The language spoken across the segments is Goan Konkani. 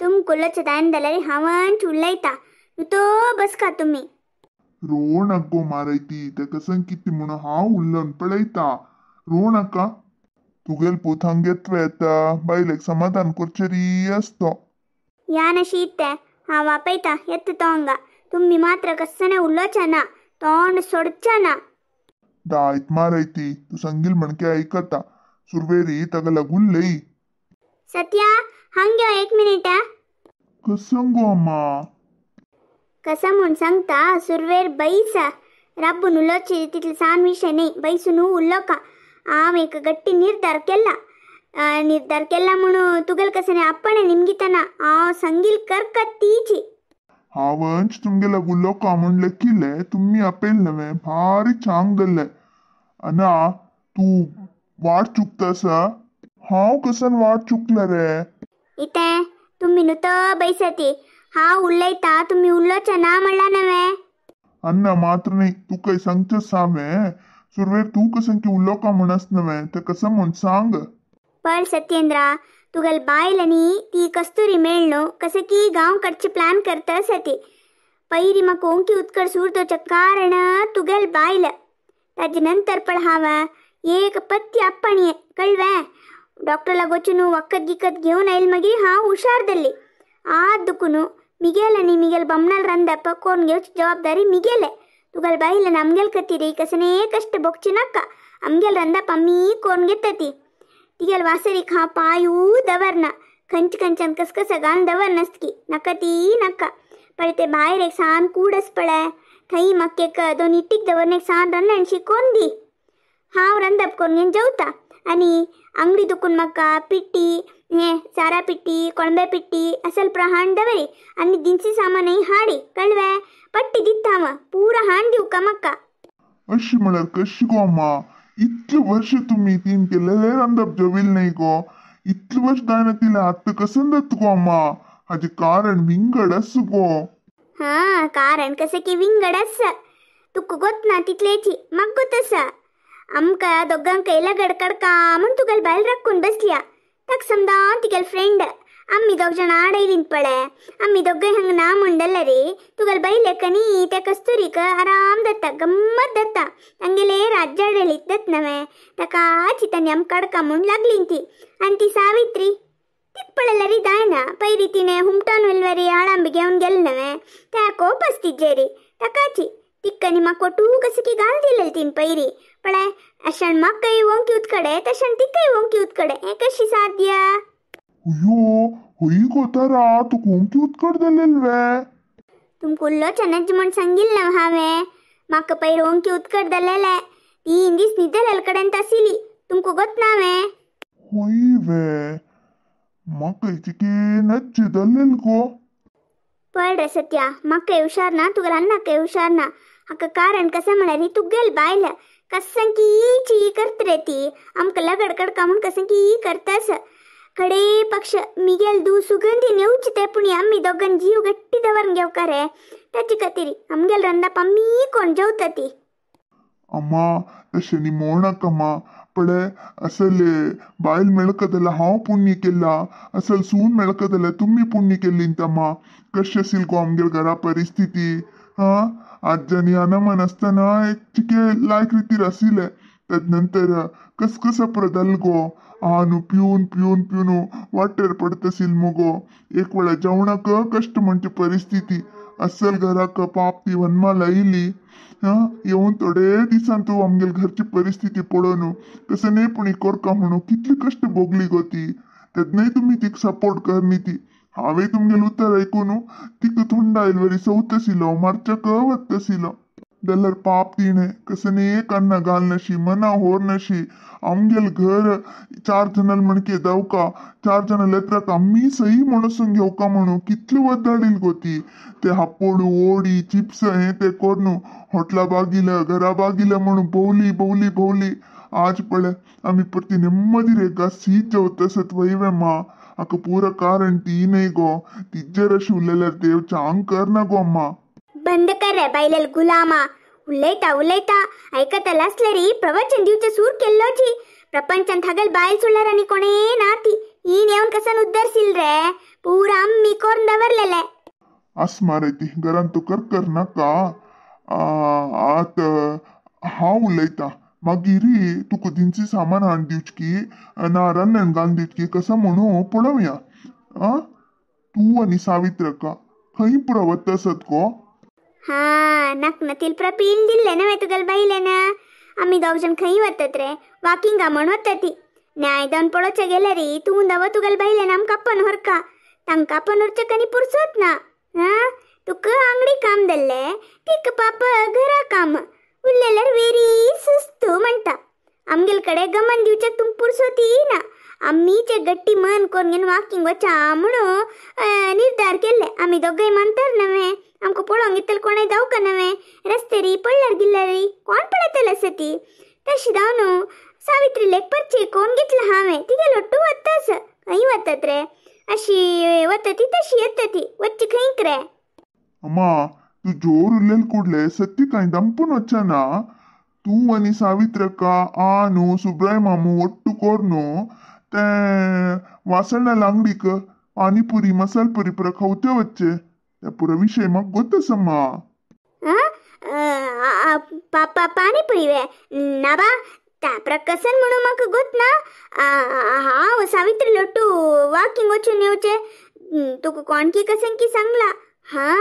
तुमकां उलोवचें जायना जाल्यार हांवच उलयता तो बसका तुमी. रोवणाक गो मारायती तेका संग कितें म्हणून हांव उलोवन पळयता. रोवणाका तुगेल पूत हांगेत येता बायलेक समाधान करचेरी आसतो. या नशी इत्तें हांव वापयता येता तो हांगा. तुमी मात्र कसने उलोवचें ना, तोंड सोडचें ना. दायत मारायती तूं सांगील म्हणके आयकता. सुरवेरी ताका लागून लई. सत्या हांग यो एक मिनिट. कसं गो अम्मा? कसं म्हूण सांगता सुरवेर बैसा राब्बून उलोवची तितले सान विशय न्ही. बैसून उलोवका हांव एक गट्टी निर्धार केला. निर्धार केला म्हणून तुगेल कसं आपणे निमगितना हांव संगील करका तीची. हांवच तुमगेला उलोवका म्हूण लेखिल्लें तुमी आपयल नव्हे भारी चांग जाल्लें. अना तूं वाट चुकता आसा. हांव कसन वाट चुकला रे? इतें तुमी न्हू तो बैसती हांव उलयता तुमी उलोवचें ना म्हणलां नव्हे. अन्ना मात्र न्ही तुका सांगचें हांवें सुरवेर तूं कसं की उलोवका म्हणस नव्हे तें कसं म्हूण सांग. पळ सत्येंद्रा तुगेल बायल आनी ती कस्तुरी मेळ्ळ कसं की गांव कडचे प्लॅन करता आसा ती. पयरी म्हाका ओंकी उत्कड सुरतोचें कारण तुगेल बायल. ताजे नंतर पळ हांव एक पत्ती आपणी कळवें डॉक्टरला वचून वखद गिकत घेवन आयल मागीर हांव हुशार जाल्ली. आद दुखून मिगेल आनी मिगेल बमणाल रांदप कोण घेवची जबाबदारी मिगेले. तुगेल बायल आनी आमगेल खातीर कसने कश्ट भोगचे नाका. आमगेल रांदप आमी कोण घेता ती. तिगेल वासरीक हांव पांयूय दवरना. खंयचे खंयच्यान कस कस घालून दवरनासकी नाका ती नाका. पळय ते भायर एक सान कूड आसा पळय थंय म्हाका एक दोन इटीक दवरून एक सान रांदण शिकोवन दी. हांव रांदप करून घेवन जेवता. आनी आंगडी दुखून म्हाका पिट्टी हें चारा पिट्टी कोळंबे पिट्टी असल हाण दवरी आनी दिनसी सामानय हाडी कळवें पट्टी दिता हांव पुरा हाण दिवका म्हाका. अशी म्हळ्यार कशी गो अम्मा? इतले वर्ष तुमी तीन केलेले रांदप जेविल न्ही गो. इतले वर्ष जायना तिले आतां कसं जाता गो अम्मा? हाजें कारण विंगड आसा गो. हां कारण कसं की विंगड आसा तुका गोत ना तितलेची म्हाका गोत आसा. आमकां दोगांकय लगड कडका म्हूण तुगेल बायल राखून बसल्या. ताका समजावन तिगेल फ्रेंड आमी दोग जाणां आडयलीं पळय. आमी दोगांय हांगा ना म्हूण जाल्यार तुगेल बायलेक आनी त्या कस्तुरीक आराम जाता गम्मत जाता. तांगेले राज्याडळीत जाता नव्हे ताका चितानी आमकां काडका म्हूण लागली ती. आनी ती सावित्री तीक पळयल्यार जायना. पयली तिणें हुमटोन व्हेलवरी आळांबी घेवन गेले नव्हे त्या कोप आसा तिजेर ताकाची. तिका आनी म्हाका ओटू कसं की घाल दिलेली तीन पयरी पळय. अशान म्हाकाय ओंकी उत्कडे तशान तिकाय ओंकी उत्कडे हें कशी साध्य? अय्यो हय गो तारा तुका ओंकी उत्कड जालेल वे? तुमकां उलोवचें नज म्हूण सांगिल्लें ना हांवें. म्हाका पयर ओंकी उत्कड जालेलें 3 दीस न्हिदलेले कडेन आशिल्ली. तुमकां गोत ना हांवें? हय वे म्हाका चिके नज्ज जालेल गो. पळ रे सत्या म्हाकाय हुशार ना तुगेल अन्नाकय हुशार ना. हाका कारण कशें म्हळ्यार ही तुगेल बायल कसं की ची करता रे ती. आमकां लगड कडका म्हूण कसं की करतास. कडे पक्ष मिगेल दू सुगंधी नेवची ते पुणी आमी दोगान जीव गट्टी दवरून घेवका रे. ताचे खातीर आमगेल रांदप आमी कोण जेवता ती. अम्मा तशें न्ही मोणाक अम्मा. पळय असले बायल मेळका जाल्यार हांव पुण्य केला असल सून मेळका जाल्यार तुमी पुण्य केल्ली अम्मा. कशें आशिल्ली गो आमगेल घरा परिस्थिती? हां आज्जानी अनमन आसतना एक चिके लायक रितीर आशिल्लें. तद नंतर कसकस जाल गो आनु पिवन पिवन पिवन वाटेर पडत आशिल्लें मुगो. एक वेळा जेवणाक कश्ट म्हणची परिस्थिती असल घराक पाप ती वनमाल आयली. हां येवन थोडे दिसान तूं आमगेल घरची परिस्थिती पळोवन कसं न्ही पूण करका म्हणून कितली कश्ट भोगली गो ती. तेन्नाय तुमी तिका सपोर्ट करनी ती. हांवें तुमगेल उतर आयकून तिका थंड आयले वरी सवतशिलो मारच्याक वतशिलो. जाल्यार पाप तिणें कसं न्ही कन्ना घालनाशी मना होरनाशी. आमगेल घर 4 जाणां म्हणके जावका 4 जाणां लेत्राक आमी सही म्हणसून घेवका म्हणून कितली वदाडील गो ती. ते हापोडू ओडी चिप्स हें ते करून हॉटला बागिलं घरा बागिलं म्हणून भोवली भोवली भोवली. आज पळय आमी परती नेम्मदी रे शीत जेवता वय मा. हाका पुरा कारण ती न्हय गो. तिजेर अशी उलयल्यार देव चांग करना गो अम्मा. बंद कर रे बायलेल गुलामा. उलयता उलयता आयकतला आसल्यार प्रवचन दिवचें सूर केल्लोची. प्रपंचान थागेल बायल सोडल्यार आनी कोणे ना ती. हीन येवन कसन उद्दरशील रे? पुरा आम्मी कोरून दवरलेले. आस मारयती घरान तूं कर कर नाका. आत हांव उलयता मागीर तुका दिनसी सामान हाडून दिवचें की ना रांदण घालून दिवचें की कसो म्हणून पळोवया. आं तूं आनी सावित्रका खंय पुरो वता आसत गो? हा नाक ना तील प्रपील दिल्ले नव्हे तुगेले बायलेन. आमी दोग जाण खंय वतात रे? वॉकिंगा म्हण वता ती. न्याय जावन पळोवचें गेल्यार री तूं दव तुगेले बायलेन आमकां आपोवन व्हरका. तांकां आपोवन व्हरचें आनी पुरसोत ना. हा तुका आंगडी काम दिल्ले तिका पाप घरा काम उरलेल्यार वेरी सुस्तू म्हणटा. आमगेले कडेन गमन दिवच्याक तुमकां पुरसोती ना. आमीचे गट्टी मन करून घेवन वॉकिंग वचा म्हणून निर्धार केल्ले. आमी दोगांय मानतर नव्हे आमकां पळोवंक येतले कोणय जावका नव्हे रस्त्यारी पडल्यार गिल्ल्यारी कोण पळयतले आसा ती. तशी जावन सावित्रीलेक परिचय कोण घेतला हांवें. तिगे लोट्टू वतास खंय वतात रे? अशी वता ती तशी येता ती वच्ची खंयक रे? अम्मा तूं जोर उरलेल कुडले सत्य कांय दंपून वचना. तूं आनी सावित्रका आनू सुब्राय मामू ಒಟ್ಟು कोर्नु ते वासणाला अंगडीक पानीपुरी मसालपुरी पुरा खावते वच्चे. त्या पुरा विषय म्हाका गोत आसा. पापा पानीपुरी वे ना बा त्या प्रकसन म्हणून म्हाका गोत ना. हांव सावित्री लोटू वॉकिंग वचून येवचे. तुका कोण की कसन की सांगला? हा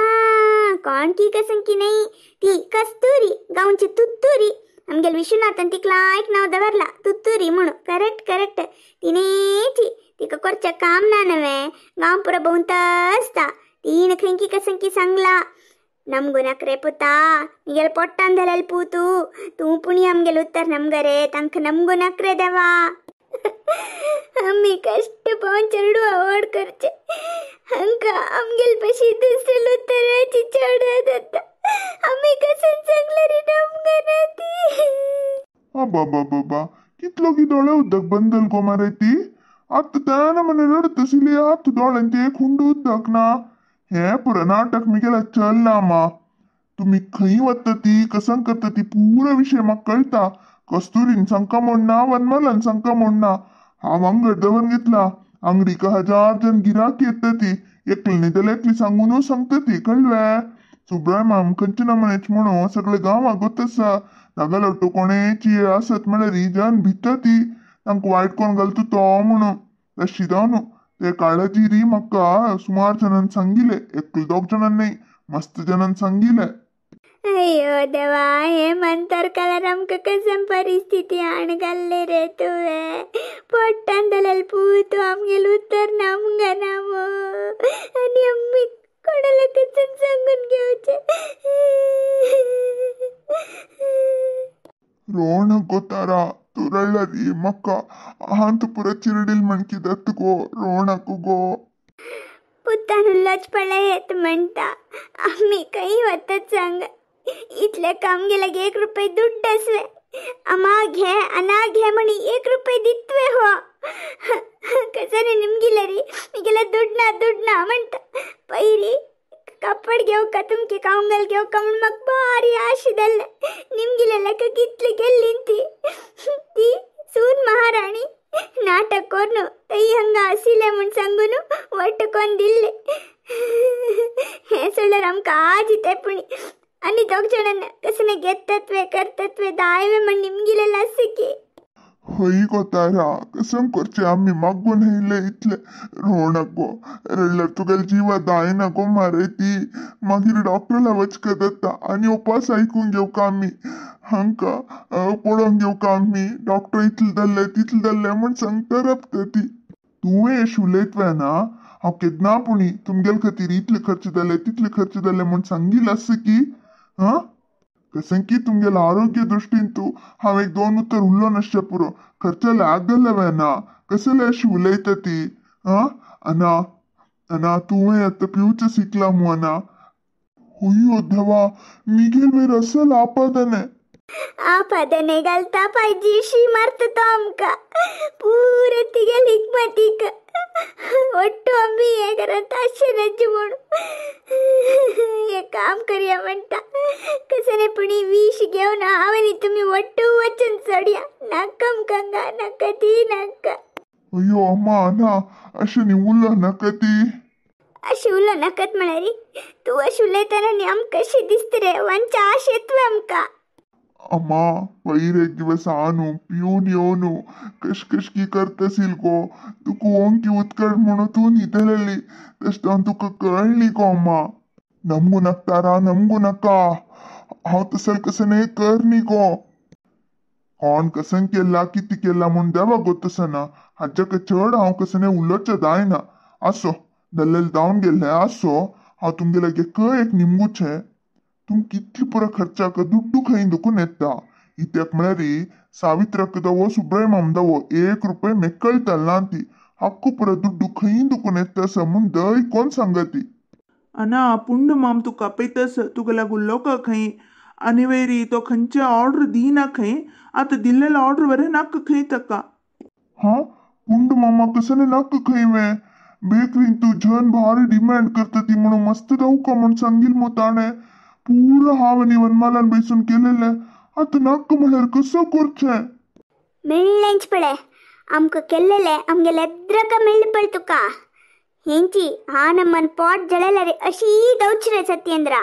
कोण की कसन की नाही ती कस्तुरी गांवची तुत्तुरी. आमगेले विश्वनाथान तिका एक नांव दवरला तुत्तुरी म्हणून. करेक्ट करेक्ट तिनेची तिका करचें काम ना नव्हे गांव पुरो भोंवता आसता. तीन खंय की कसन की सांगला. नमगू नाक रे पुता मिगेले पोट्टान जालेले पूतू तूं पुणी आमगेले उत्तर नमग रे तांकां नमगू नाक रे देवा. आमी कश्ट पावन चेडू आवड करचे हांकां आमगेले पशी दुसरे उत्तराची चेडू जाता. आमी कसन सांगले रे नमगा ना ती. बाबा बाबा कितलो की दोळे उदक बंदल गो मारे ती. आतां त्याना मने रडत आशिल्ली आतां दोळ्यान ते एक हुंडो उदक ना. हे पुरा नाटक मिगेला चल ना मा. तुमी खंय वता ती कसं करता ती पुरा विषय म्हाका कळटा. कस्तुरीन सांगका म्हण ना वनमालान सांगका म्हण ना. हांव अंगड दवरून घेतला. आंगडीक हजार जण गिराक येता ती. एकले न्ही जाल्यार एकली सांगूनू सांगता ती कळ्ळें? सुब्राय माम खंयचे नमुन्याचे म्हणून सगळे गांवाक गोत आसा. तागेलो कोणेची आसत म्हळ्यार जन भिता ती तांकां वायट कोण घालता तो म्हणून. तशी जावन ते काळजी री म्हाका सुमार जाणांनी सांगिल्लें. एकले दोग जाणांनी न्ही मस्त जाणांनी सांगिल्लें. अय्यो देवा हे मंतर कलर आमकां कसम परिस्थिती हाण घाल्ले रे तुवें. पोट्टान जालेले पूत आमगेले उत्तर नमगा ना आनी आमी कोणाला कसम सांगून घेवचें. रोण गो तारा तूं रडल्यार म्हाका हांव पुरा चिरडील म्हणकी जाता गो. रोणाक गो पुतान उल्लोच पळयत म्हणटा आमी खंय वतात सांग. इतलें काम गेल्यार एक रुपये दुड्ड आसले अम्मा घे अना घे म्हणी एक रुपये दितवे हो. कसं निमगिले री मिगेले दुड्ड ना दुड्ड ना म्हणटा. पयरी कपड घेवका तुमके कावंगल घेवका म्हण म्हाका भारी आशा जाल्ले. निमगिले लेका कितले गेल्ली ती ती सून महाराणी नाटक कोरून तई हांगा आशिल्लें म्हूण सांगून वट्ट कोन्न दिल्ले. हें सोडल्यार आमकां आज येताय पुणी आनी दोग जाणांना कसलें घेतत्वे करतत्वे दायवे म्हण निमगिलेलें आसा की. हय गो तारा कसं करचें आमी मागून येयले इतले. रोणाक गो रडल्यार तुगेले जिवा दायना गो मारे ती. मागीर डॉक्टरला वचका जाता आनी उपास आयकूंक घेवका आमी. हांकां पळोवंक घेवका आमी. डॉक्टर इतलें जाल्लें तितलें जाल्लें म्हण सांगता राबता ती. तुवें अशें उलयतवे ना हांव केन्ना पुणी तुमगेले खातीर इतले खर्च जाले तितले खर्च जाले म्हण सांगील आसा की. हां कसं की तुमगेले आरोग्य दृश्टीन तूं हांव एक दोन उतर उल्लो नासचें पुरो. खर्च लागले ना कसले अशें उलयता ती. हां अना अना तुवें आतां पिवचें शिकला मू अना. अय्यो देवा मिगेल वयर असल आपादने आपादने घालता पाहिजे शी मारता तो आमकां पुरे तिगेली हिकमतीक. ಒಟ್ಟು ಅಮ್ಮಿ घरात आश्चर्याची म्हणून हे काम करया म्हणटा. कसं पुणी विष घेवन हांव आनी तुमी ಒಟ್ಟು वचून सोडया. नाका आमकां नाका ती नाका. अय्यो अम्मा ना अशें न्ही उलो नाका ती. अशें उलो नाकात म्हळ्यार तूं अशें उलयतना न्ही आमकां कशें दिसता रे, वनच्या आश येतले आमकां. अम्मा पयर एक दिवस आनु पिवन येवनु कश कश की करतसील गो, तुका ओंकी उदकट म्हणून तूं न्हिदलेली तशें जावन तुका कळ्ळी गो अम्मा. नमगू नाका तारा, नमगू नाका, हांव तसल कसं कर न्ही गो. कोण कसन केला कितें केला म्हूण देवा गोतसना, हाच्याक चड हांव कसं उलोवचें जायना. आसो दल्लेल जावन गेल्लें आसो, हांव तुमगे लागीं एक निमगुचें. तुम कितली पुरो खर्चाक दुड्डू खंय दुखून येता. इत्याक म्हळ्यार सावित्राक दवो सुब्राय माम दवो 1 रुपये मेकळटल ना ती, हक्क पुरो दुड्डू खंय दुखून येता आसा म्हूण दय कोण सांगती. अना पुंड माम तुका पयतस तुका लागून लोक खंय आनी वयरी तो खंयचे ऑर्डर दिना खंय, आतां दिल्लेलो ऑर्डर बरें नाका खंय ताका. हा पुंड मामा कसं नाका खंय वे, बेकरीन तूं जन भारी डिमांड करता ती म्हणून मस्त दावका म्हूण सांगील मु ताणें. पुरो हांव आनी वनमालान बैसून केलेलें, आतां नाका म्हळ्यार कसो करचें? मेळ्ळेंच पळय आमकां केल्लेलें आमगेले एद्रका मेळ्ळें पळय तुका. हेंची हा नम्मन पोट जळयल्यार अशी दवची रे सत्येंद्रा.